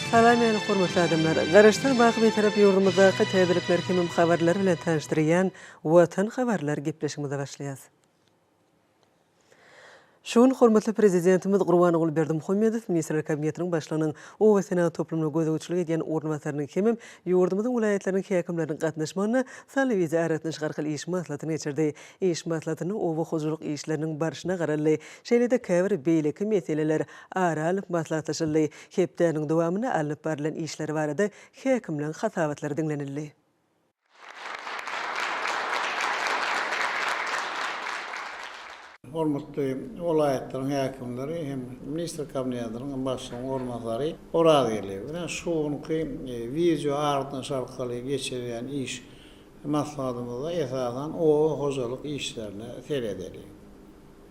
Salam ýaly hormatly adamlar! Garaşsyz baky Bitarap ýurdumyzdaky täzelikler hemem habarlar bilen tanyşdyrýan Watan habarlar gepleşigimize başlaýas. Şu gün hormatly Prezidentimiz Gurbanguly Berdimuhamedow Ministrler Kabinetiniň Başlygynyň oba senagat toplumyna gözegçilik edýän orunbasarynyň hemem ýurdumyzyň welaýatlarynyň häkimleriniň gatnaşmagynda sanly wideoaragatnaşyk arkaly iş maslahatyny geçirdi. Iş maslahatynda oba hojalyk işleriniň barşyna garaldy. Şeýle-de käbir beýleki meseleler ara alnyp maslahatlaşyldy. Hepdäniň dowamynda alnyp barylan işler barada häkimleň hasabatlary diňlenildi. Hormatly welaýatlaryň häkimleri hem Ministrler Kabinetiniň Başlygynyň orunbasary Orazgeldiýew bilen şu günki wideo aragatnaşyk arkaly geçirilýän iş maslahatymyzda esasan oba hojalyk işlerine seredeliň.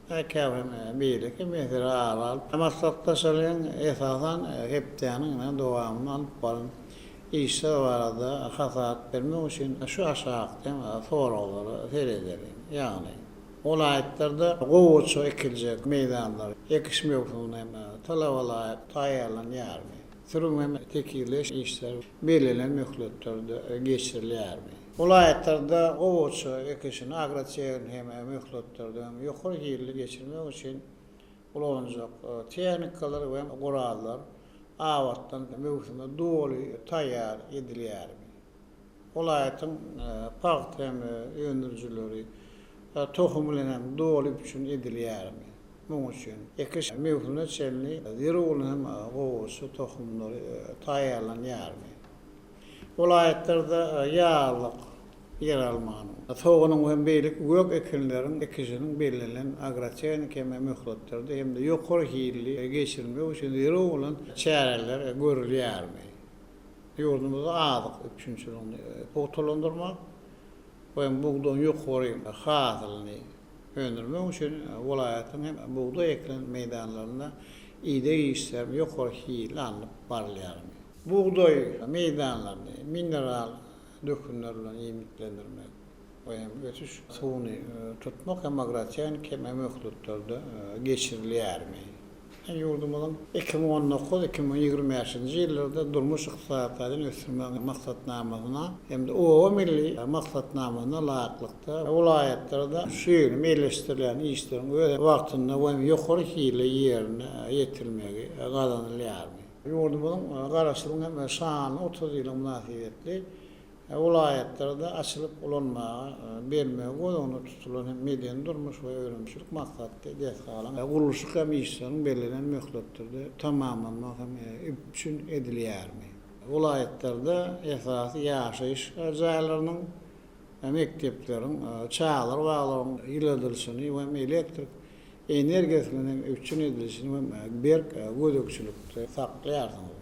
Käbir beýleki mesele ara alyp maslahatlaşalyň, esasan hepdäniň dowamynda alyp baran işler barada hasabat bermek üçin şu aşakda soraglara seredeliň. Ýagny, welaýatlarda gowaça ekiljek meýdanlar ekiş möwsümine talabalaýyk taýýarlanýarmy? Sürüm hem tekizleýiş işleri bellenen möhletlerde geçirilýärmi? Welaýatlarda gowaça ekişini agrotehniki hem möhletlerde hem ýokary hilli geçirmek üçin ulanyljak tehnikalar we gurallar abatdan möwsüme doly taýýar edilýärmi? Welaýatyň pagta hem öndürijileri tohum bilen hem doly üpjün edilýärmi? Munuň üçin ekiş möwsümine çenli zerur bolan hem gowaça tohumlary taýýarlanýarmy? Welaýatlarda ýazlyk ýeralmanyň, soganyň hem beýleki gök ekinleriň ekişiniň bellenilen agrotehniki hem möhletlerde hem-de ýokary hilli geçirilmegi üçin zerur bolan çäreler görülýärmi? Ýurdumyzda azyk üpjünçiligini pugtalandyrmak we bugdaýyň ýokary hasylyny öndürmek üçin welaýatyň hem bugdaý ekilen meýdanlarynda ideg işleri ýokary hilli alnyp barylýarmy? Bugdaý meýdanlaryny mineral dökünler bilen iýmitlendirmek we hem ösüş suwuny tutmak hem agrotehniki hem möhletlerde geçirilýärmi? Ýurdumyzyň 2019, 2025-nji ýyllarda durmuş-ykdysady taýdan ösdürmegiň maksatnamasyna hem-de Oba milli maksatnamasyna laýyklykda, welaýatlarda şu ýyl meýilleşdirilýän işleriň öz wagtynda we ýokary hilli ýerine ýetirilmegi gazanylýarmy? Ýurdumyzyň Garaşsyzlygyň hem şanly 30 ýyllygy mynasybetli Welaýatlarda açylyp ulanmaga bermegi göz öňünde tutulan hem medeni-durmuş we önümçilik maksatly desgalaryň gurluşyk hem işleriniň bellenen möhletlerde tamamlanmagy hem üpjün edilýärmi? Welaýatlarda esasy ýaşaýyş jaýlarynyň, mekdepleriň, çagalar baglarynyň ýyladylyşyny we hem elektrik energiýasy bilen hem üpjün edilişini hem berk gözegçilikde saklaýarsyňyzmy?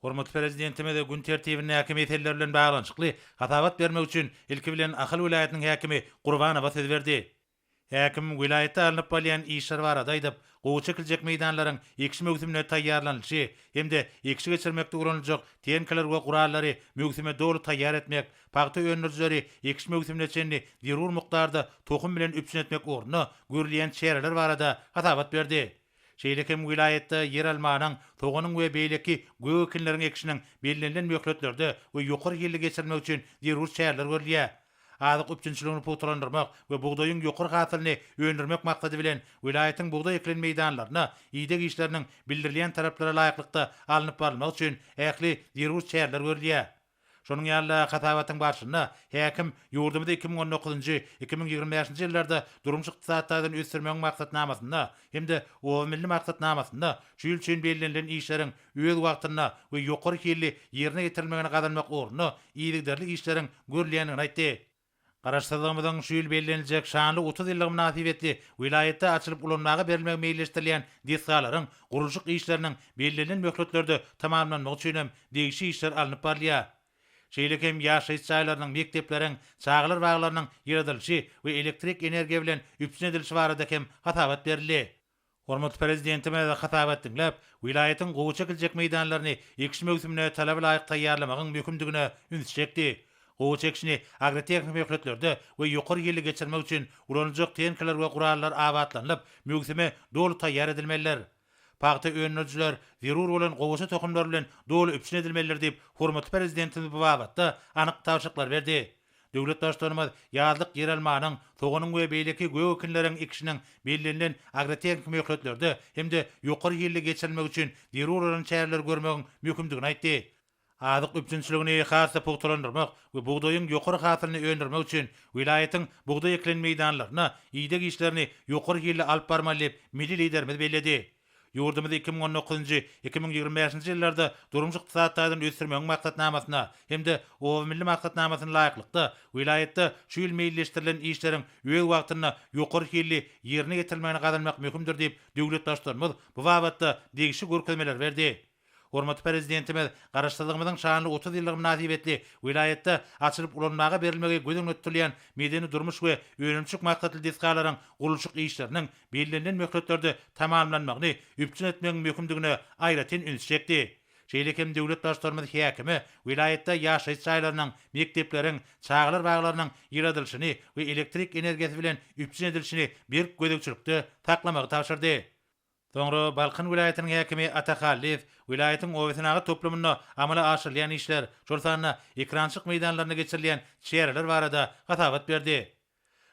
Hormatly Prezidentimiz gün tertibindäki meseleler bilen baglanyşykly hasabat bermek üçin ilki bilen Ahal welaýatynyň häkimi Gurbanowa söz berdi. Häkim welaýatda alnyp barylýan işler barada aýdyp, gowaça ekiljek meýdanlaryň ekiş möwsümine taýýarlanylyşy hem-de ekişi geçirmekde ulanyljak tehnikalar we gurallary möwsüme doly taýýar etmek, pagta öndürijileri ekiş möwsümine çenli zerur mukdarda tohum bilen üpjün etmek ugrunda görülýän çäreler barada hasabat berdi. Şeýle hem welaýatda ýeralmanyň, soganyň we beýleki gök ekinleriň ekişiniň bellenilen möhletlerde we ýokary hilli geçirilmegi üçin zerur çäreler görülýär. Azyk üpjünçiligini pugtalandyrmak we bugdaýyň ýokary hasylyny öndürmek maksady bilen, welaýatyň bugdaý ekilen meýdanlarynda ideg işleriniň bildirilýän talaplara laýyklykda alnyp barylmagy üçin ähli zerur çäreler görülýär. Şonuň ýaly-da, hasabatyň barşynda häkim ýurdumyzy 2019-njy, 2025-nji ýyllarda durmuş-ykdysady taýdan ösdürmegiň maksatnamasynda hem-de Oba milli maksatnamasynda şu ýyl üçin bellenilen işleriň öz wagtynda we ýokary hilli ýerine ýetirilmegini gazanmak ugrunda yzygiderli işleriň görülýändigini aýtdy. Garaşsyzlygymyzyň şu ýyl belleniljek şanly 30 ýyllygy mynasybetli welaýatda açylyp ulanmaga berilmegi meýilleşdirilýän desgalaryň gurluşyk işleriniň bellenilen möhletlerde tamamlanmagy üçin hem degişli işler alnyp barylýar. Şeýle hem ýaşaýyş jaýlarynyň, mekdepleriň, çagalar baglarynyň ýyladylyşy we elektrik energiýa bilen üpjün edilişi barada hem hasabat berildi. Hormatly Prezidentimiz hasabat diňläp, welaýatyň gowaça ekiljek meýdanlaryny ekiş möwsümine talaba laýyk taýýarlamagyň möhümdigine ünsi çekdi. Gowaça ekişini agrotehniki möhletlerde we ýokary hilli geçirmek üçin ulanyljak tehnikalar we gurallar abatlanylyp, möwsüme doly taýýar edilmelidir. Pagta öndürijiler zerur bolan gowaça tohumlary bilen doly üpjün edilmelidir diýip, hormatly Prezidentimiz bu babatda anyk tabşyryklary berdi. Döwlet Baştutanymyz ýazlyk ýeralmanyň, soganyň we beýleki gök ekinleriň ekişiniň bellenilen agrotehniki möhletlerde hem-de ýokary hilli geçirilmegi üçin zerur bolan çäreleri görmegiň möhümdigini aýtdy. Azyk üpjünçiligini has-da pugtalandyrmak we bugdaýyň ýokary hasylyny öndürmek üçin welaýatyň bugdaý ekilen meýdanlarynda ideg işlerini ýokary hilli alyp barmaly diýip, milli Liderimiz belledi. Ýurdumyzy 2019-njy, 2025-nji ýyllarda durmuş-ykdysady taýdan ösdürmegiň maksatnamasyna hem-de Oba milli maksatnamasyna laýyklykda, welaýatda şu ýyl meýilleşdirilen işleriň öz wagtynda ýokary hilli ýerine ýetirilmegini gazanmak möhümdir diýip, döwlet Baştutanymyz bu babatda degişli görkezmeleri berdi. Hormatly Prezidentimiz Garaşsyzlygymyzyň şanly 30 ýyllygy mynasybetli welaýatda açylyp ulanmaga berilmegi göz öňünde tutulýan medeni-durmuş we önümçilik maksatly desgalaryň gurluşyk işleriniň bellenilen möhletlerde tamamlanmagyny üpjün etmegiň möhümdigine aýratyn üns çekdi. Şeýle hem döwlet Baştutanymyz häkime welaýatda ýaşaýyş jaýlarynyň, mekdepleriň, çagalar baglarynyň ýyladylyşyny we elektrik energiýasy bilen üpjün edilişini berk gözegçilikde saklamagy tabşyrdy. Soňra Balkan welaýatynyň häkimi Ata Hallyýew welaýatyň obasenagat toplumynda amala aşyrylýan işler, şol sanda ekerançylyk meýdanlarynda geçirilýän çäreler barada hasabat berdi.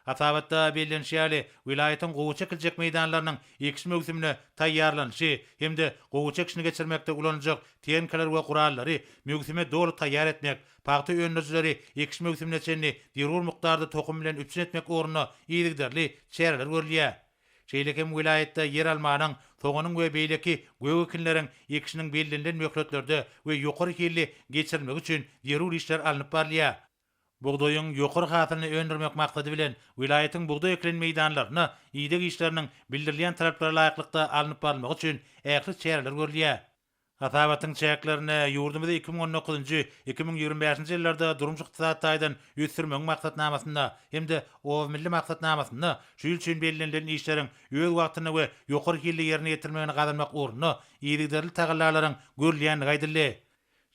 Hasabatda bellenişi ýaly, welaýatyň gowaça ekiljek meýdanlarynyň ekiş möwsümine taýýarlanyşy hem-de gowaça ekişini geçirmekde ulanyljak tehnikalar we gurallary möwsüme doly taýýar etmek, pagta öndürijileri ekiş möwsümine çenli zerur mukdarda tohum bilen üpjün etmek ugrunda yzygiderli çäreler görülýär. Şeýle hem welaýatda ýeralmanyň, soganyň we beýleki gök ekinleriň ekişiniň bellenilen möhletlerde we ýokary hilli geçirilmegi üçin zerur işler alnyp barylýar. Bugdaýyň ýokary hasylyny öndürmek maksady bilen, welaýatyň bugdaý ekilen meýdanlarynda ideg işleriniň bildirilýän talaplara laýyklykda alnyp barylmagy üçin ähli çäreler görülýär. Hasabatyň çäklerinde ýurdumyzy 2019-njy, 2025-nji ýyllarda durmuş-ykdysady taýdan ösdürmegiň maksatnamasynda hem-de Oba milli maksatnamasynda şu ýyl üçin bellenilen işleriň öz wagtynda we ýokary hilli ýerine ýetirilmegini gazanmak ugrunda yzygiderli tagallalaryň görülýändigi aýdyldy.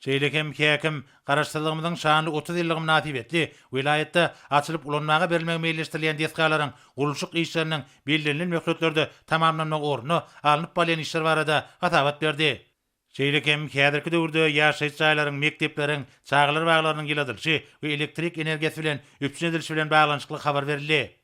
Şeýle hem häkim Garaşsyzlygymyzyň şanly 30 ýyllygy mynasybetli welaýatda açylyp ulanmaga berilmegi meýilleşdirilýän desgalaryň gurluşyk işleriniň bellenilen möhletlerde tamamlanmagy ugrunda alnyp barylýan işler barada hasabat berdi. Şeýle hem häzirki döwürde ýaşaýyş jaýlaryň, mekdepleriň, çagalar baglarynyň ýyladylyşy we elektrik energiýasy bilen üpjün edilişi bilen baglanyşykly habar berildi.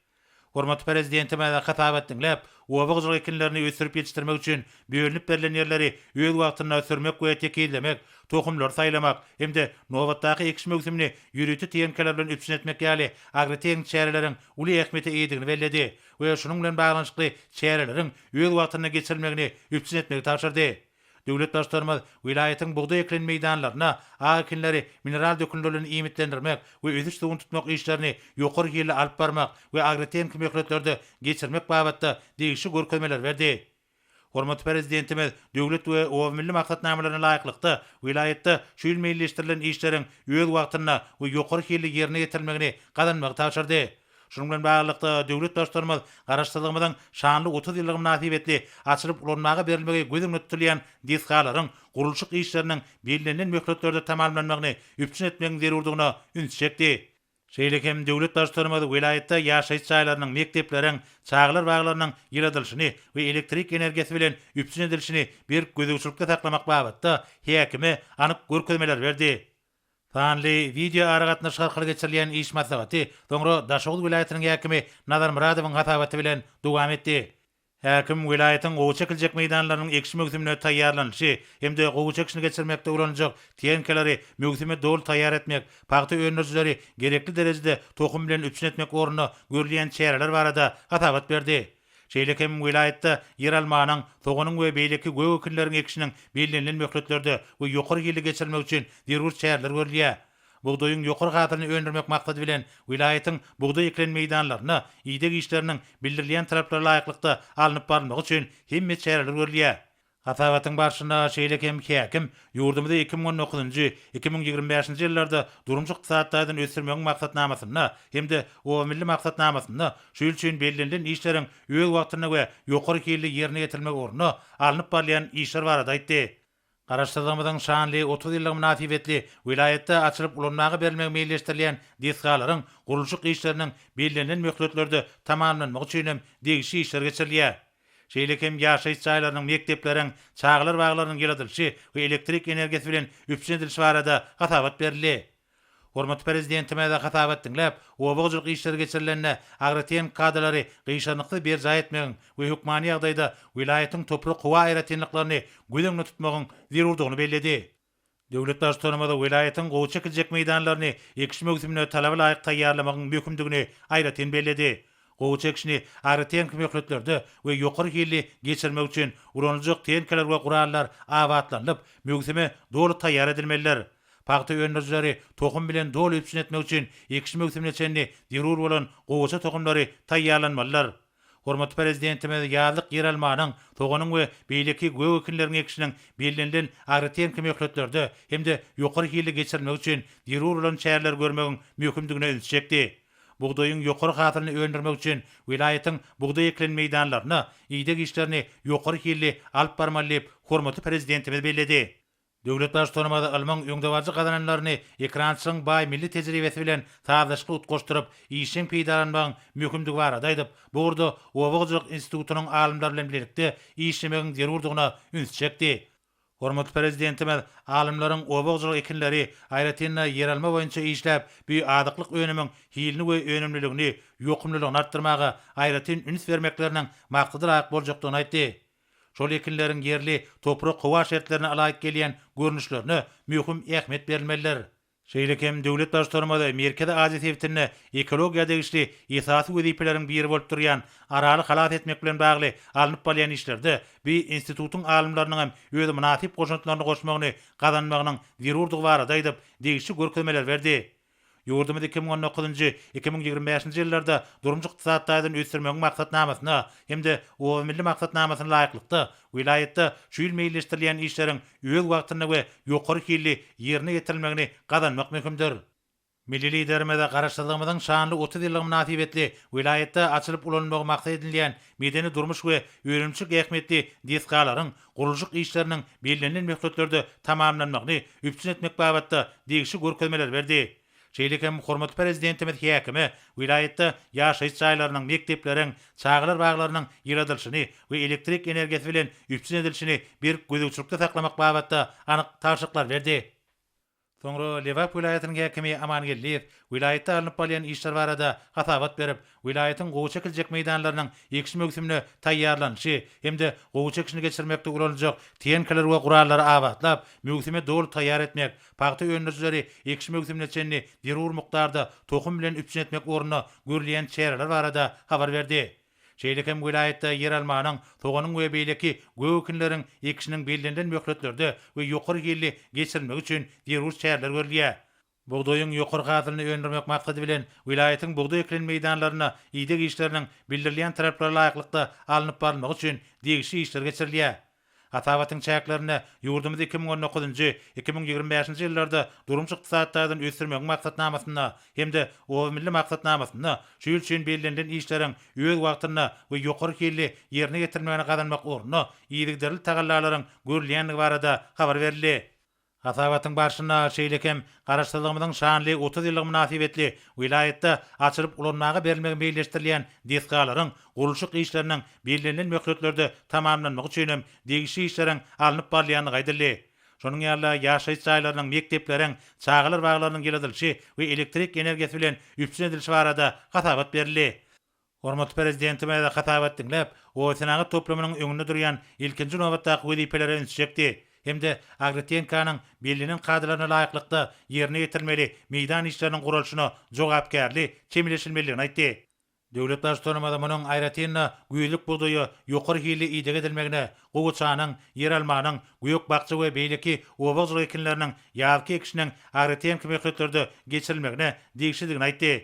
Hormatly Prezidentimiz hasabat diňläp, oba hojalyk ekinlerini ösdürip ýetişdirmek üçin bölünip berlen ýerleri öz wagtynda sürmek we tekizlemek, tohumlary saýlamak hem-de nobatdaky ekiş möwsümini ýörite tehnikalar bilen üpjün etmek ýaly agrotehniki çäreleriň uly ähmiýete eýedigini belledi we şunuň bilen baglanyşykly çäreleriň öz wagtynda geçirilmegini üpjün etmegi tabşyrdy. Döwlet Baştutanymyz welaýatyň bugdaý ekilen meýdanlarynda ak ekinleri mineral dökünler bilen iýmitlendirmek we ösüş suwuny tutmak işlerini ýokary hilli alyp barmak we agrotehniki möhletlerde geçirmek babatda degişli görkezmeleri berdi. Hormatly Prezidentimiz döwlet we oba milli maksatnamalaryna laýyklykda, welaýatda şu ýyl meýilleşdirilen işleriň öz wagtynda we ýokary hilli ýerine ýetirilmegini gazanmagy tabşyrdy. Şunuň bilen baglylykda, döwlet Baştutanymyz Garaşsyzlygymyzyň şanly 30 ýyllygy mynasybetli açylyp ulanmaga berilmegi göz öňünde tutulýan desgalaryň gurluşyk işleriniň bellenilen möhletlerde tamamlanmagyny üpjün etmegiň zerurdygyna ünsi çekdi. Şeýle hem döwlet Baştutanymyz welaýatda ýaşaýyş jaýlarynyň, mekdepleriň, çagalar baglarynyň ýyladylyşyny we elektrik energiýasy bilen üpjün edilişini berk gözegçilikde saklamak babatda häkime anyk görkezmeleri berdi. Sanly wideoaragatnaşyk arkaly geçirilýän iş maslahaty soňra Daşoguz welaýatynyň häkimi Nazar Myradowyň hasabaty bilen dowam etdi. Häkim welaýatyň gowaça ekiljek meýdanlarynyň ekiş möwsümine taýýarlanylyşy hem-de gowaça ekişini geçirmekde ulanyljak tehnikalary möwsüme doly taýýar etmek, pagta öndürijileri gerekli derejede tohum bilen üpjün etmek ugrunda görülýän çäreler barada hasabat berdi. Şeýle hem welaýatda ýeralmanyň, soganyň we beýleki gök ekinleriň ekişiniň bellenilen möhletlerde we ýokary hilli geçirilmegi üçin zerur çäreler görülýär. Bugdaýyň ýokary hasylyny öndürmek maksady bilen, welaýatyň bugdaý ekilen meýdanlarynda ideg işleriniň bildirilýän talaplara laýyklykda alnyp barylmagy üçin hemme çäreler görülýär. Hasabatyň barşynda şeýle hem häkim ýurdumyzy 2019-njy, 2025-nji ýyllarda durmuş-ykdysady taýdan ösdürmegiň maksatnamasynda hem-de Oba milli maksatnamasynda şu ýyl üçin bellenilen işleriň öz wagtynda we ýokary hilli ýerine ýetirilmegi ugrunda alnyp barylýan işler barada aýtdy. Garaşsyzlygymyzyň şanly 30 ýyllygy mynasybetli welaýatda açylyp ulanmaga berilmegi meýilleşdirilýän desgalaryň gurluşyk işleriniň bellenilen möhletlerde tamamlanmagy üçin hem degişli işler geçirilýär. Şeýle hem ýaşaýyş jaýlarynyň, mekdepleriň, çagalar baglarynyň ýyladylyşy we elektrik energiýasy bilen üpjün edilişi barada hasabat berildi. Hormatly Prezidentimiz hasabat diňläp, oba hojalyk işleri geçirilende agrotehniki kadalary gyşarnyksyz berjaý etmegiň we hökmany ýagdaýda welaýatyň toprak-howa aýratynlyklaryny göz öňünde tutmagyň zerurdygyny belledi. Döwlet Baştutanymyz welaýatyň gowaça ekiljek meýdanlaryny ekiş möwsümine talaba laýyk taýýarlamagyň möhümdigini aýratyn belledi. Gowaça ekişini agrotehniki möhletlerde we ýokary hilli geçirmek üçin ulanyljak tehnikalar we gurallar abatlanylyp, möwsüme doly taýýar edilmelidir. Pagta öndürijileri tohum bilen doly üpjün etmek üçin ekiş möwsümine çenli zerur bolan gowaça tohumlary taýýarlanmalydyr. Hormatly Prezidentimiz ýazlyk ýeralmanyň, soganyň we beýleki gök ekinleriň ekişiniň bellenilen agrotehniki möhletlerde hem-de ýokary hilli geçirilmegi üçin zerur bolan çäreleri görmegiň möhümdigine ünsi çekdi. Bugdaýyň ýokary hasylyny öndürmek üçin welaýatyň bugdaý ekilen meýdanlarynda ideg işlerini ýokary hilli alyp barmaly diýip, hormatly Prezidentimiz belledi. Döwlet Baştutanymyz ylmyň öňdebaryjy gazananlaryny ekerançylygyň baý milli tejribesi bilen sazlaşykly utgaşdyryp, işjeň peýdalanmagyň möhümdigi barada aýdyp, bu ugurda Oba hojalyk institutynyň alymlary bilen bilelikde işlemegiň zerurdygyna ünsi çekdi. Hormatly Prezidentimiz alymlaryň oba hojalyk ekinleri, aýratyn-da, ýeralma boýunça işläp, bu azyklyk önümiň hilini we önümliligini, ýokumlylygyny artdyrmaga aýratyn üns bermekleriniň maksada laýyk boljakdygyny aýtdy. Şol ekinleriň ýerli toprak-howa şertlerine ylaýyk gelýän görnüşlerine möhüm ähmiýet berilmelidir. Şeýle hem döwlet Baştutanymyz Merkezi Aziýa sebitinde ekologiýa degişli esasy wezipeleriň biri bolup durýan Araly halas etmek bilen bagly alnyp barylýan işlerde bu institutyň alymlarynyň hem öz mynasyp goşantlaryny goşmagyny gazanmagynyň zerurdygy barada aýdyp, degişli görkezmeleri berdi. Ýurdumyzy 2019-njy, 2025-nji ýyllarda durmuş-ykdysady taýdan ösdürmegiň maksatnamasyna hem-de Oba milli maksatnamasyna laýyklykda, welaýatda şu ýyl meýilleşdirilýän işleriň öz wagtynda we ýokary hilli ýerine ýetirilmegini gazanmak möhümdir. Milli Liderimiz Garaşsyzlygymyzyň şanly 30 ýyllygy mynasybetli welaýatda açylyp ulanylmagy maksat edinilýän medeni-durmuş we önümçilik ähmiýetli desgalaryň gurluşyk işleriniň bellenilen möhletlerde tamamlanmagyny üpjün etmek babatda degişli görkezmeleri berdi. Şeýle hem hormatly Prezidentimiz häkime welaýatda ýaşaýyş jaýlarynyň, mekdepleriň, çagalar baglarynyň ýyladylyşyny we elektrik energiýasy bilen üpjün edilişini berk gözegçilikde saklamak babatda anyk tabşyryklary berdi. Soňra Lebap welaýatynyň häkimi Aman Geldiýew welaýatda alnyp barylýan işler barada hasabat berip, welaýatyň gowaça ekiljek meýdanlarynyň ekiş möwsümine taýýarlanyşy hem-de gowaça ekişini geçirmekde ulanyljak tehnikalar we gurallary abatlap, möwsüme doly taýýar etmek, pagta öndürijileri ekiş möwsümine çenli zerur mukdarda tohum bilen üpjün etmek ugrunda görülýän çäreler barada habar berdi. Şeýle hem welaýatda ýeralmanyň, soganyň we beýleki gök ekinleriň ekişiniň bellenilen möhletlerde we ýokary hilli geçirilmegi üçin zerur çäreler görülýär. Bugdaýyň ýokary hasylyny öndürmek maksady bilen, welaýatyň bugdaý ekilen meýdanlarynda ideg işleriniň bildirilýän talaplara laýyklykda alnyp barylmagy üçin degişli işler geçirilýär. Hasabatyň çäklerinde ýurdumyzy 2019-njy, 2025-nji ýyllarda durmuş-ykdysady taýdan ösdürmegiň maksatnamasynda hem-de Oba milli maksatnamasynda şu ýyl üçin bellenilen işleriň öz wagtynda we ýokary hilli ýerine ýetirilmegini gazanmak ugrunda yzygiderli tagallalaryň görülýändigi barada habar berildi. Hasabatyň barşynda şeýle hem Garaşsyzlygymyzyň şanly 30 ýyllygy mynasybetli welaýatda açylyp ulanmaga berilmegi meýilleşdirilýän desgalaryň gurluşyk işleriniň bellenilen möhletlerde tamamlanmagy üçin hem degişli işleriň alnyp barylýandygy aýdyldy. Şonuň ýaly-da, ýaşaýyş jaýlarynyň, mekdepleriň, çagalar baglarynyň ýyladylyşy we elektrik energiýasy bilen üpjün edilişi barada hasabat berildi. Hormatly Prezidentimiz hasabat diňläp, obasenagat toplumynyň öňünde durýan ilkinji nobatdaky wezipelere ünsi çekdi hem-de agrotehnikanyň bellenen kadalaryna laýyklykda ýerine ýetirilmeli meýdan işleriniň guralyşyna jogapkärli çemeleşilmelidigini aýtdy. Döwlet Baştutanymyz munuň aýratyn-da güýzlük bugdaýa ýokary hilli ideg edilmegine, gowaçanyň, ýeralmanyň, gök-bakja we beýleki oba hojalyk ekinleriniň ýazky ekişiniň agrotehniki möhletlerde geçirilmegine degişlidigini aýtdy.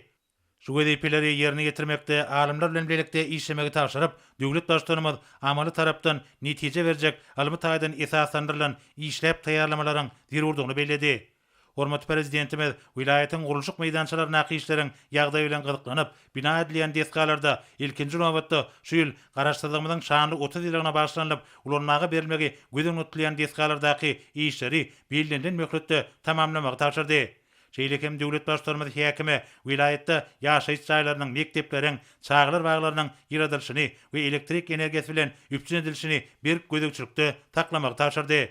Şu wezipeleri ýerine ýetirmekde alymlar bilen bilelikde işlemegi tabşyryp, döwlet Baştutanymyz amaly tarapdan netije berjek ylmy taýdan esaslandyrylan işläp taýýarlamalaryň zerurdygyny belledi. Hormatly Prezidentimiz welaýatyň gurluşyk meýdançalaryndaky işleriň ýagdaýy bilen gyzyklanyp, bina edilýän desgalarda ilkinji nobatda şu ýyl Garaşsyzlygymyzyň şanly 30 ýyllygyna bagyşlanylyp ulanmaga berilmegi göz öňünde tutulýan desgalardaky işleri bellenilen möhletde tamamlamagy tabşyrdy. Şeýle hem döwlet Baştutanymyz häkime welaýatda ýaşaýyş jaýlarynyň, mekdepleriň, çagalar baglarynyň ýyladylyşyny we elektrik energiýasy bilen üpjün edilişini berk gözegçilikde saklamagy tabşyrdy.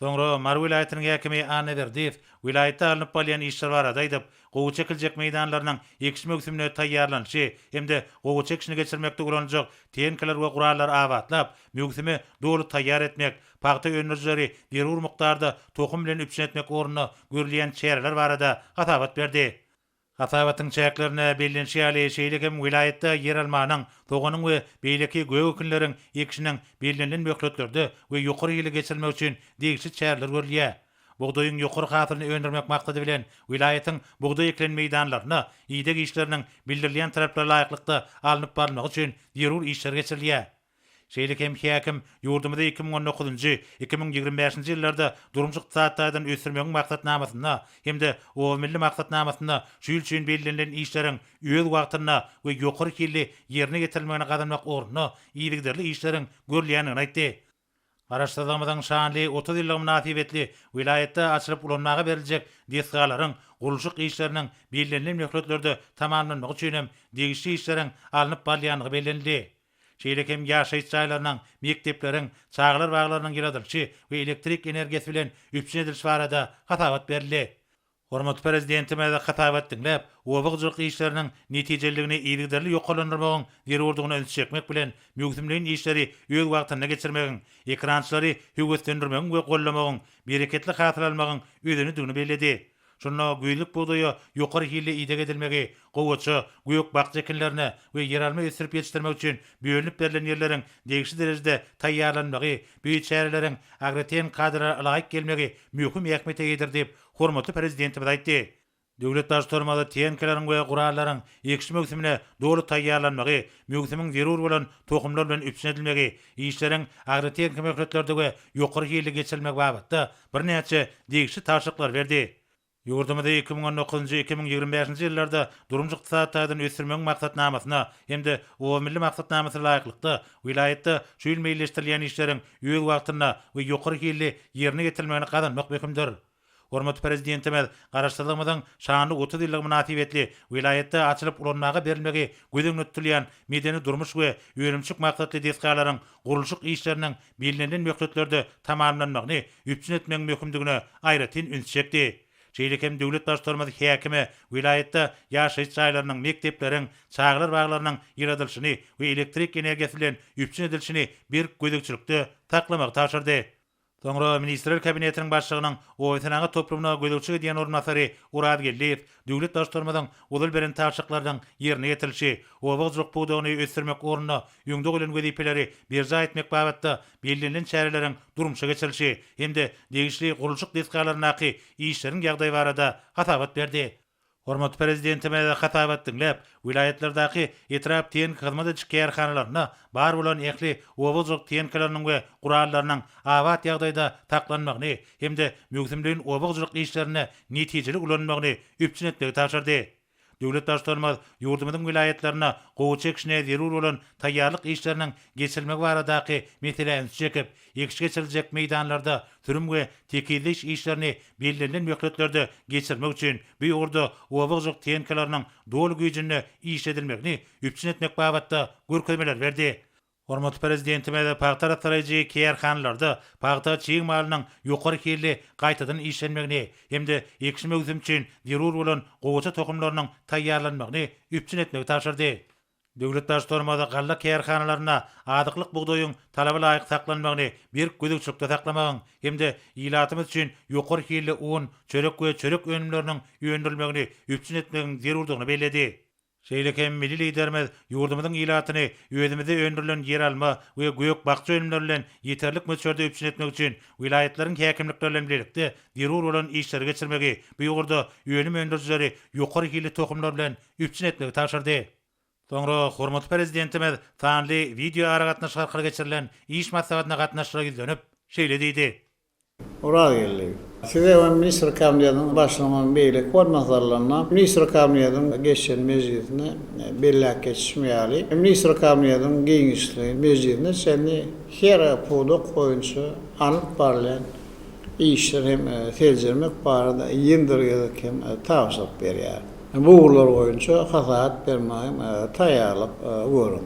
Soňra Mary welaýatynyň häkimi Annaberdiýew welaýatda alnyp barylýan işler barada aýdyp, gowaça ekiljek meýdanlarynyň ekiş möwsümine taýýarlanyşy hem-de gowaça ekişini geçirmekde ulanyljak tehnikalar we gurallary abatlap, möwsüme doly taýýar etmek, pagta öndürijileri zerur mukdarda tohum bilen üpjün etmek ugrunda görülýän çäreler barada hasabat berdi. Hasabatyň çäklerinde bellenişi ýaly, şeýle hem welaýatda ýeralmanyň, soganyň we beýleki gök ekinleriň ekişiniň bellenilen möhletlerde we ýokary hilli geçirilmegi üçin degişli çäreler görülýär. Bugdaýyň ýokary hasylyny öndürmek maksady bilen, welaýatyň bugdaý ekilen meýdanlarynda ideg işleriniň bildirilýän talaplara laýyklykda alnyp barylmagy üçin zerur işler geçirilýär. Şeýle hem häkim ýurdumyzy 2019-njy, 2025-nji ýyllarda durmuş-ykdysady taýdan ösdürmegiň maksatnamasynda hem-de Oba milli maksatnamasynda şu ýyl üçin bellenilen işleriň öz wagtynda we ýokary hilli ýerine ýetirilmegini gazanmak ugrunda yzygiderli işleriň görülýändigini aýtdy. Garaşsyzlygymyzyň şanly 30 ýyllygy mynasybetli welaýatda açylyp ulanmaga beriljek desgalaryň gurluşyk işleriniň bellenilen möhletlerde tamamlanmagy üçin hem degişli işleriň alnyp barylýandygy bellenildi. Şeýle hem ýaşaýyş jaýlarynyň, mekdepleriň, çagalar baglarynyň ýyladylyşy we elektrik energiýasy bilen üpjün edilişi barada hasabat berildi. Hormatly Prezidentimiz hasabat diňläp, oba hojalyk işleriniň netijeliligini yzygiderli ýokarlandyrmagyň zerurdygyna ünsi çekmek bilen, möwsümleýin işleri öz wagtynda geçirmegiň, ekerançylary höweslendirmegiň we goldamagyň, bereketli hasyl almagyň özenidigini belledi. Şunda güýzlük bugdaýa ýokary hilli ideg edilmegi, gowaça, gök-bakja ekinlerine we ýeralma ösdürip ýetişdirmek üçin bölünip berlen ýerleriň degişli derejede taýýarlanmagy, bu çäreleriň agrotehniki kadalara ylaýyk gelmegi möhüm ähmiýete eýedir diýip, hormatly Prezidentimiz aýtdy. Döwlet Baştutanymyz tehnikalaryň we gurallaryň ekiş möwsümine doly taýýarlanmagy, möwsümiň zerur bolan tohumlar bilen üpjün edilmegi, işleriň agrotehniki möhletlerde we ýokary hilli geçirilmegi babatda birnäçe degişli tabşyryklary berdi. Ýurdumyzy 2019-njy, 2025-nji ýyllarda durmuş-ykdysady taýdan ösdürmegiň maksatnamasyna hem-de Oba milli maksatnamasyna laýyklykda, welaýatda şu ýyl meýilleşdirilýän işleriň öz wagtynda we ýokary hilli ýerine ýetirilmegini gazanmak möhümdir. Hormatly Prezidentimiz Garaşsyzlygymyzyň şanly 30 ýyllygy mynasybetli welaýatda açylyp ulanmaga berilmegi göz öňünde tutulýan medeni-durmuş we önümçilik maksatly desgalaryň gurluşyk işleriniň bellenilen möhletlerde tamamlanmagyny üpjün etmegiň möhümdigine aýratyn üns çekdi. Şeýle hem döwlet Baştutanymyz häkime welaýatda ýaşaýyş jaýlarynyň, mekdepleriň, çagalar baglarynyň ýyladylyşyny we elektrik energiýasy bilen üpjün edilişini berk gözegçilikde saklamagy tabşyrdy. Soňra Ministrler Kabinetiniň Başlygynyň oba-senagat toplumyna gözegçilik edýän orunbasary Oraz Geldiýew döwlet Baştutanymyzyň ozal beren tabşyryklarynyň ýerine ýetirilişi, oba hojalyk pudagyny ösdürmek ugrunda öňde goýlan wezipeleri berjaý etmek babatda bellenilen çäreleriň durmuşa geçirilişi hem-de degişli gurluşyk desgalaryndaky işleriň ýagdaýy barada hasabat berdi. Hormatly Prezidentimiz hasabat diňläp, welaýatlardaky etrap tehniki hyzmat ediş kärhanalarynda bar bolan ähli oba hojalyk tehnikalarynyň we gurallarynyň abat ýagdaýda saklanmagyny hem-de möwsümleýin oba hojalyk işlerinde netijeli ulanylmagyny üpjün etmegi tabşyrdy. Döwlet Baştutanymyz ýurdumyzyň welaýatlarynda gowaça ekişine zerur bolan taýýarlyk işleriniň geçirilmegi baradaky meselä ünsi çekip, Ekiş geçiriljek meýdanlarda sürüm we tekizleýiş işlerini bellenilen möhletlerde geçirmek üçin bu ugurda oba hojalyk tehnikalarynyň doly güýjünde işledilmegini üpjün etmek babatda görkezmeler berdi. Hormatly Prezidentimiz pagta arassalaýjy kärhanalarda pagta çig malynyň ýokary hilli gaýtadan işlenmegini hem-de ekiş möwsümi üçin zerur bolan gowaça tohumlarynyň taýýarlanmagyny üpjün etmegi tabşyrdy. Döwlet Baştutanymyz galla kärhanalarynda azyklyk bugdaýyň talaba laýyk saklanmagyny berk gözegçilikde saklamagyň hem-de ilatymyz üçin ýokary hilli un, çörek we çörek önümleriniň öndürilmegini üpjün etmegiň zerurdygyny belledi. Şeýle hem milli Liderimiz ýurdumyzyň ilatyny özümizde öndürilen ýeralma we gök-bakja önümleri bilen ýeterlik möçberde üpjün etmek üçin welaýatlaryň häkimlikleri bilen bilelikde zerur bolan işleri geçirmegi, bu ugurda önüm öndürijileri ýokary hilli tohumlar bilen üpjün etmegi tabşyrdy. Soňra hormatly Prezidentimiz sanly wideoaragatnaşyk arkaly geçirilen iş maslahatyna gatnaşyjylara ýüzlenip, şeýle diýdi. Orazgeldi. Size we Ministrler Kabinetiniň Başlygynyň beýleki orunbasarlaryna Ministrler Kabinetiniň geçen mejlisinde belläp geçişim ýaly, Ministrler Kabinetiniň giňişleýin mejlisine çenli her pudak boýunça alnyp barylýan. işleri hem seljermek barada ýene bir gezek hem tabşyryk berýär. Bu ugurlar boýunça hasabat bermäge hem taýýarlyk görüň.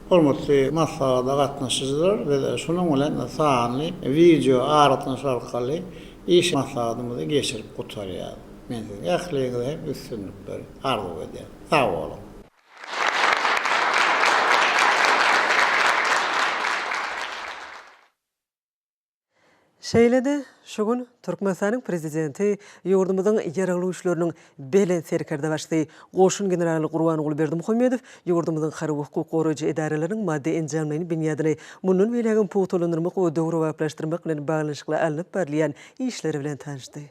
Hormatly maslahata gatnaşyjylar, biz şunuň bilen sanly wideo aragatnaşyk arkaly iş maslahatymyzy geçirip gutarýarys. Men siziň ähliňize hem üstünlikleri arzuw edýän. Sag boluň! Şeýle-de, şu gün Türkmenistanyň Prezidenti ýurdumyzyň Ýaragly Güýçleriniň Belent Serkerdebaşysy, goşun generaly Gurbanguly Berdimuhamedow ýurdumyzyň harby-hukuk goraýjy edaralarynyň maddy-enjamlaýyn binýadyny mundan beýlägem pugtalandyrmak we döwrebaplaşdyrmak bilen baglanyşykly alnyp barylýan işler bilen tanyşdy.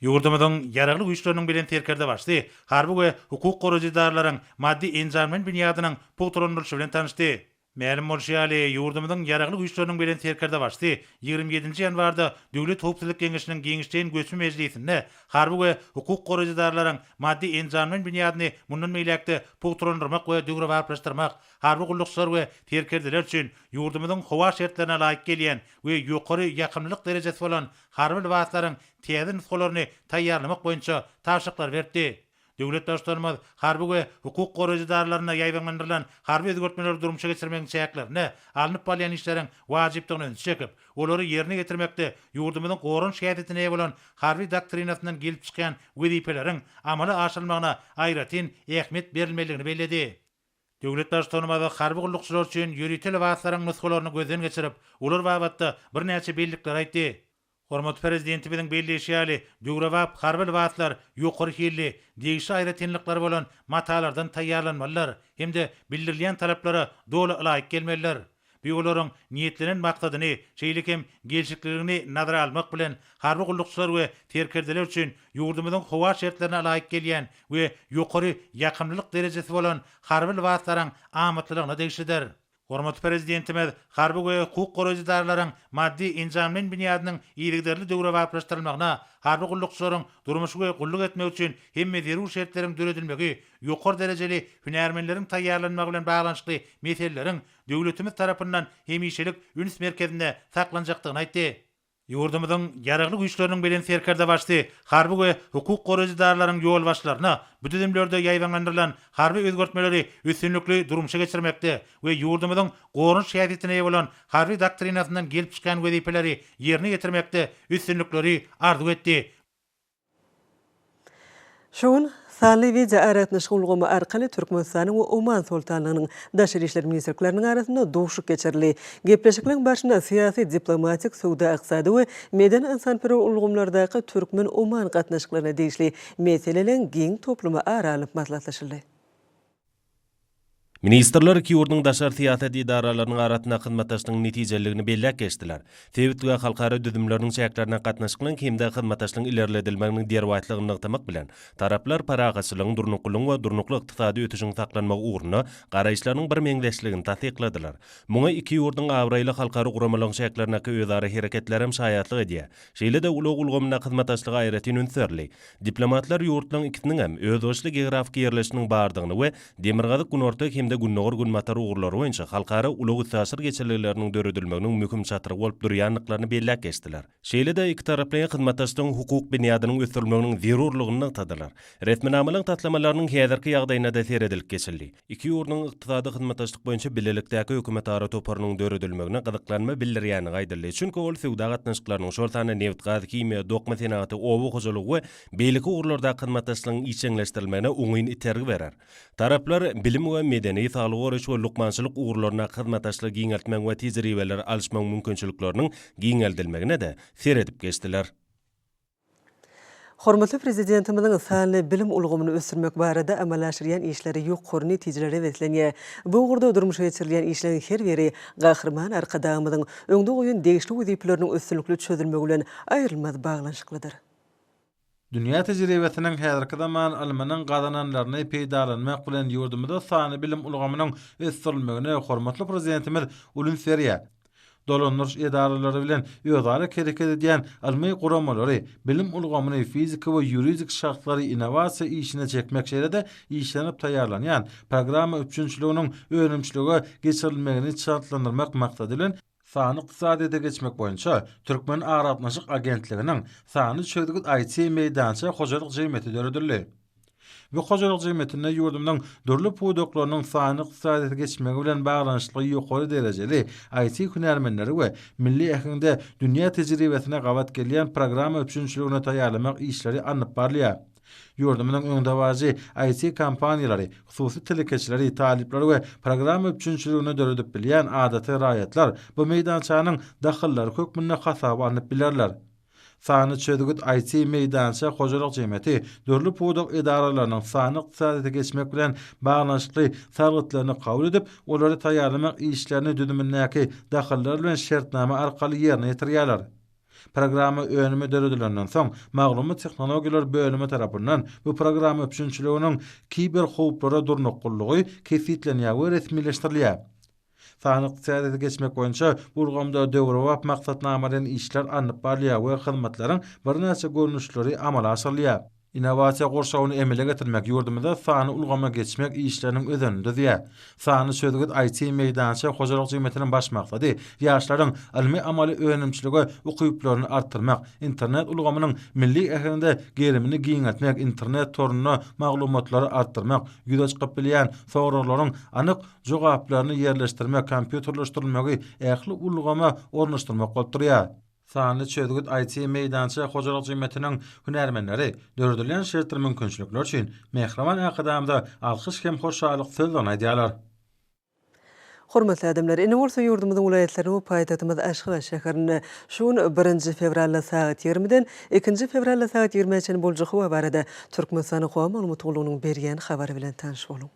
Ýurdumyzyň Ýaragly Güýçleriniň Belent Serkerdebaşysy harby we hukuk goraýjy edaralaryň maddy-enjamlaýyn binýadynyň pugtalandyrylyşy bilen tanyşdy. Mälim bolşy ýaly, ýurdumyzyň Ýaragly Güýçleriniň Belent Serkerdebaşysy 27 ýanwarda Döwlet howpsuzlyk geňeşiniň giňişleýin göçme mejlisinde harby we hukuk goraýjy edaralaryň maddy-enjamlaýyn binýadyny mundan beýläk-de pugtalandyrmak we döwrebaplaşdyrmak, harby gullukçylar we serkerdeler üçin ýurdumyzyň howa şertlerine laýyk gelýän we ýokary ýakymlylyk derejesi bolan harby lybaslaryň täze nusgalaryny taýýarlamak boýunça tabşyryklary beripdi. Döwlet Baştutanymyz harby we hukuk goraýjy edaralarynda ýaýbaňlandyrylan harby özgertmeleri durmuşa geçirmegiň çäklerinde alnyp barylýan işleriň wajypdygyna ünsi çekip, olary ýerine ýetirmekde ýurdumyzyň goranyş häsiýetine eýe bolan Harby doktrinasyndan gelip çykýan wezipeleriň amala aşyrylmagyna aýratyn ähmiýet berilmelidigini belledi. Döwlet Baştutanymyz harby gullukçylar üçin ýörite lybaslaryň nusgalaryny gözden geçirip, olar babatda birnäçe bellikleri aýtdy. Hormatly Prezidentimiziň belleýşi ýaly, döwrebap harby lybaslar ýokary hilli, degişli aýratynlyklary bolan matalardan taýýarlanmalydyr hem-de bildirilýän talaplara doly ylaýyk gelmelidir. Bu olaryň niýetlenen maksadyny, şeýle hem gelşikliligini nazara almak bilen, harby gullukçylar we serkerdeler üçin ýurdumyzyň howa şertlerine ylaýyk gelýän we ýokary ýakymlylyk derejesi bolan harby lybaslaryň amatlylygyna degişlidir. Hormatly Prezidentimiz harby we hukuk goraýjy edaralaryň maddy-enjamlaýyn binýadynyň yzygiderli döwrebaplaşdyrylmagyna, harby gullukçylaryň durmuşy we gulluk etmegi üçin hemme zerur şertleriň döredilmegi, ýokary derejeli hünärmenleriň taýýarlanmagy bilen baglanyşykly meseleleriň döwletimiz tarapyndan hemişelik üns merkezinde saklanjakdygyny aýtdy. Ýurdumyzyň Ýaragly Güýçleriniň Belent Serkerdebaşysy harby we hukuk goraýjy edaralaryň ýolbaşçylaryna bu düzümlerde ýaýbaňlandyrylan harby özgertmeleri üstünlikli durmuşa geçirmekde we ýurdumyzyň goranyş häsiýetine eýe bolan Harby doktrinasyndan gelip çykýan wezipeleri ýerine ýetirmekde üstünlikleri arzuw etdi. Şu gün sanly wideoaragatnaşyk ulgamy arkaly Türkmenistanyň we Oman Soltanlygynyň Daşary işler ministrlikleriniň arasynda duşuşyk geçirildi. Gepleşikleriň barşynda syýasy, diplomatik, söwda-ykdysady we medeni-ynsanperwer ulgamlardaky türkmen-oman gatnaşyklaryna degişli meseleleriň giň toplumy ara alnyp maslahatlaşyldy. Ministrler iki ýurduň daşary syýasat edaralarynyň arasyndaky hyzmatdaşlygyň netijeliligini belläp geçdiler. Sebit we halkara düzümleriniň çäklerinde gatnaşyklaryň hem-de hyzmatdaşlygyň ilerledilmeginiň derwaýyslygyny nygtamak bilen, taraplar parahatçylygyň, durnuklylygyň we durnukly ykdysady ösüşiň saklanmagy ugrunda garaýyşlarynyň birmeňzeşligini tassykladylar. Muňa iki ýurduň abraýly halkara guramalaryň çäklerindäki özara hereketlerem şaýatlyk edýär. Şeýle-de ulag ulgamyndaky hyzmatdaşlyga aýratyn üns berildi. Diplomatlar ýurtlaryň ikisiniň hem özboluşly geografiki ýerleşişiniň bardygyny we Demirgazyk-Günorta hem-de Gündogar-Günbatar ugurlary boýunça halkara ulag-üstaşyr geçelgeleriniň döredilmeginiň möhüm çatrygy bolup durýandyklaryny belläp geçdiler. Şeýle-de ikitaraplaýyn hyzmatdaşlygyň hukuk binýadynyň ösdürilmeginiň zerurlygyny nygtadylar. Resminamalaryň taslamalarynyň häzirki ýagdaýyna-da seredilip geçildi. Iki ýurduň ykdysady hyzmatdaşlyk boýunça bilelikdäki hökümetara toparynyň döredilmegine gyzyklanma bildirýändigi aýdyldy. Çünki ol söwda gatnaşyklarynyň, şol sanda nebitgaz, himiýa, dokma senagaty, oba hojalygy we beýleki ugurlardaky hyzmatdaşlygyň işjeňleşdirilmegine oňyn itergi berer. Taraplar bilim we medeni, saglygy goraýyş we lukmançylyk ugurlaryndaky hyzmatdaşlygy giňeltmegiň we tejribeleri alyşmagyň mümkinçilikleriniň giňeldilmegine-de seredip geçdiler. Hormatly Prezidentimiziň sanly bilim ulgamyny ösdürmek barada amala aşyrýan işleri ýokary netijelere beslenýär. Bu ugurda durmuşa geçirilýän işleriň her biri Gahryman Arkadagymyzyň öňde goýan degişli wezipeleriniň üstünlikli çözülmegi bilen aýrylmaz baglanyşyklydyr. Dünýä tejribesiniň häzirki zaman ylmynyň gazananlaryny peýdalanmak bilen ýurdumyzda sanly bilim ulgamynyň ösdürilmegine hormatly Prezidentimiz uly üns berýär. Dolandyryş edaralary bilen özara hereket edýän ylmy guramalary, bilim ulgamyny, fiziki we ýuridik şahslary innowasiýa işine çekmek şeýle-de işlenip taýýarlanýan programma üpjünçiliginiň önümçilige geçirilmegini çaltlandyrmak maksady bilen. Sanly ykdysadyýete geçmek boýunça Türkmen aragatnaşyk agentliginiň Sanly çözgüt IT meýdança hojalyk jemgyýeti döredildi. Bu hojalyk jemgyýetinde ýurdumyzyň dürli pudaklarynyň sanly ykdysadyýete geçmegi bilen baglanyşykly ýokary derejeli IT hünärmenleri we milli äheňde dünýä tejribesine gabat gelýän programma üpjünçiligini taýýarlamak işleri alnyp barylýar. Ýurdumyzyň öňdebaryjy IT-kompaniýalary, hususy telekeçileri, talyplary we programma üpjünçiligini döredip bilýän adaty raýatlar bu meýdançanyň dahyllary hökmünde hasaba alnyp bilerler. Sanly çözgüt IT-meýdança hojalyk jemgyýeti dürli pudak edaralarynyň sanly ykdysadyýete geçmek bilen baglanyşykly sargytlaryny kabul edip, olary taýýarlamak işlerini düzümindäki dahyllar bilen şertnama arkaly ýerine ýetirýärler. Programma önümi döredilenden soň, maglumat tehnologiýalar bölümi tarapyndan bu programma üpjünçiliginiň kiber howplara durnuklylygy kesgitlenýär we resmileşdirilýär. Sanly ykdysadyýete geçmek boýunça bu ulgamda döwrebap maksatnamalaýyn işler alnyp barylýar we hyzmatlaryň birnäçe görnüşleri amala aşyrylýar. Innowasiýa gurşawyny emele getirmek ýurdumyzda sanly ulgama geçmek işleriniň özenini düzýär. Sanly çözgüt IT-meýdança hojalyk jemgyýetiniň baş maksady ýaşlaryň ylmy-amaly önümçilige ukyplaryny artdyrmak, internet ulgamynyň milli äheňde gerimini giňeltmek, internet torunda maglumatlary artdyrmak, ýüze çykyp bilýän soraglaryň anyk jogaplaryny ýerleşdirmek, kompýuterleşdirilmegi ähli ulgama ornaşdyrmak bolup durýar. Sanly çözgüt IT-meýdança hojalyk jemgyýetiniň hünärmenleri döredilýän şertdir mümkinçilikler üçin mähriban Arkadagymyza alkyş hem hoşallyk sözlerini aýdýarlar. Hormatly adamlar, indi bolsa ýurdumyzyň welaýatlarynda we paýtagtymyz Aşgabat şäherinde şu gün birinji fewralda sagat ýigrimiden ikinji fewralda sagat ýigrimä çenli boljak howa barada Türkmenistanyň Howa maglumat gullugynyň berýän habary bilen tanyş boluň.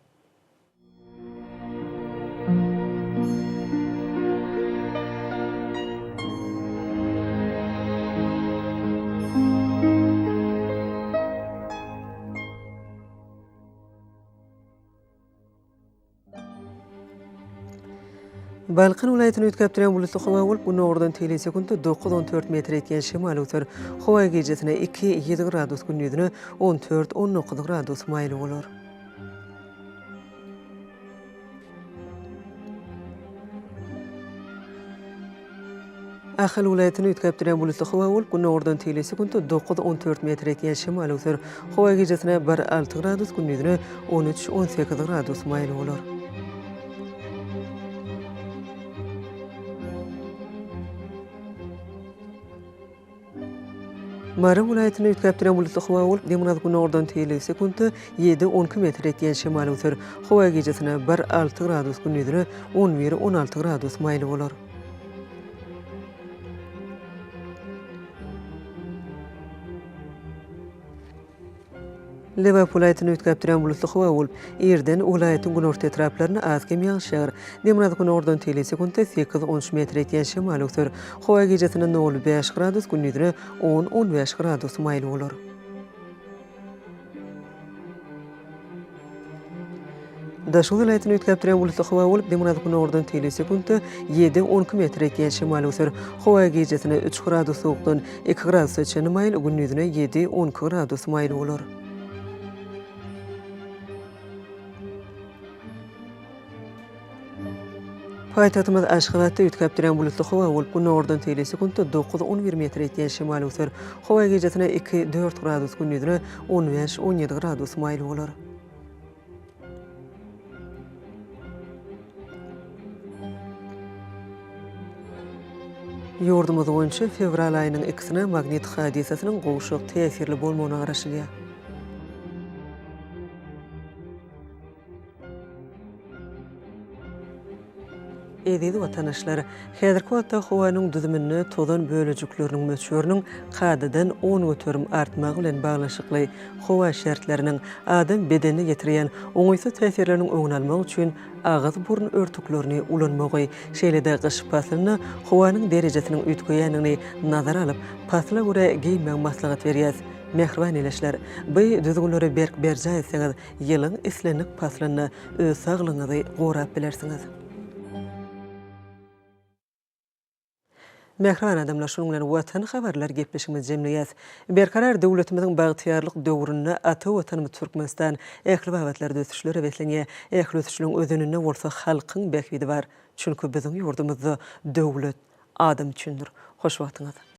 Balkan welaýatyny üýtgäp durýan bulutly howa bolup, günordan tegelek sekuntda dokuz-on dört metr ýetýän şemal öwser. Howa gijesine iki, ýedi gradus, gündizine on dört, on dokuz gradus maýyl bolar. Ahal welaýatynda üýtgäp durýan bulutly howa bolup, günordan tegelek sekuntda dokuz, on dört metr ýetýän şemal öwser. Howa gijesine bir, alty gradus, gündizine on üç, on sekiz gradus maýyl bolar. Mary welaýatynda üýtgäp durýan bulutly howa bolup, demirgazyk-günordan tegelek sekuntda ýedi, on iki metr ýetýän şemal öwser. Howa gijesine bir, alty gradus, gündizine on bir, on alty gradus maýyl bolar. Lebap welaýatynda üýtgäp durýan bulutly howa bolup, irden welaýatyň günorta etraplarynda az-kem ýagyş ýagar. Demirgazyk-günordan tegelek sekuntda sekiz, on üç metr ýetýän şemal öwser. Howa gijesine nol, bäş gradus, gündizine on, on bäş gradus maýyl bolar. Daşoguz welaýatynda üýtgäp durýan bulutly howa bolup, demirgazyk-günordan tegelek sekuntda ýedi, on iki metr ýetýän şemal öwser. Howa gijesine üç gradus sowukdan iki gradusa çenli maýyl, gündizine ýedi, on iki gradus maýyl bolar. Paýtagtymyz Aşgabatda üýtgäp durýan bulutly howa bolup, günordan tegelek sekuntda dokuz, on bir metr ýetýän şemal öwser. Howa gijesine iki, dört gradus, gündizine on bäş, on ýedi gradus maýyl bolar. Ýurdumyz boýunça fewral aýynyň ikisine magnit hadysasynyň gowşak täsirli bolmagyna garaşylýar. Eziz watandaşlar! Häzirki wagtda howanyň düzüminde tozan bölejikleriniň möçberiniň kadadan 10% artmagy bilen baglanyşykly howa şertleriniň adam bedenine ýetirýän oňaýsyz täsirleriniň öňüni almak üçin agyz-burun örtüklerini ulanmagy, şeýle-de gyş paslynda howanyň derejesiniň üýtgeýändigini nazara alyp, pasla görä geýinmegi maslahat berýäs. Mähriban ildeşler! Bu düzgünleri berk berjaý etseňiz, Ýylyň islendik paslynda öz saglygyňyzy gorap bilersiňiz. Mähriban adamlar şunuň bilen Watan habarlar gepleşigimizi jemleýäs. Berkarar döwletimiziň bagtyýarlyk döwründe ata Watanymyz Türkmenistan ähli babatlarda ösüşlere beslenýär. Ähli ösüşleriň özeninde bolsa halkyň bähbidi bar. Çünki biziň ýurdumyzda döwlet adam üçindir. Hoş wagtyňyz.